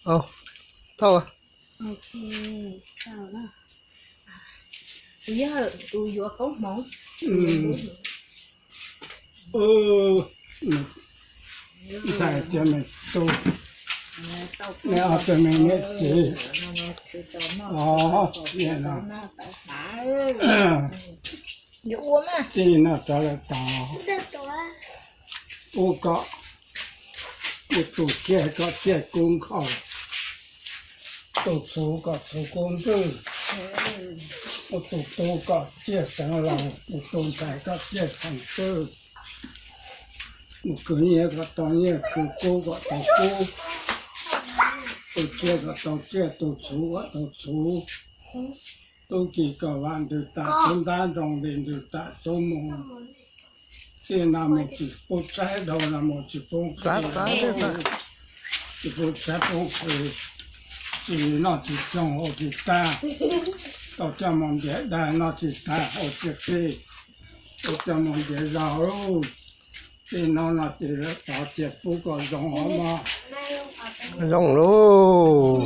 Thauj, tus yog tus yuav koob hmoov. Ntxhais tias me tub, nej ob tug me niam txiv, o, tij no rov lawm tod, pub kom, pub tus ciaj kom ciaj kub nkhaus, tus txhuv kom txhuv kub ntswj, pub tus tub kom ciaj xeev laus, pub tus ntxhais kom ciaj xeev twg, mus khwv nyiaj kom tau nyiaj, khwv kub kom tau kub, tus ciaj kom tau ciaj, tus txhuv kom tau txhuv, tub ki kom vam ntws tas xub ntab, nroo li ntws tas xub moos. Tij no mus tsis pub tshaib, dhau no mus tsis pub, tsis pub tshaib pub qhwv, tsis noj tsis tshooj haus tsis tag, tau coj mus ntiav dab noj tsis tag haus tsis qhib, tau coj mus ntiav zog lauj. Tij no no ces lawv tov tias pub kom zoo os mog. Zoo lauj.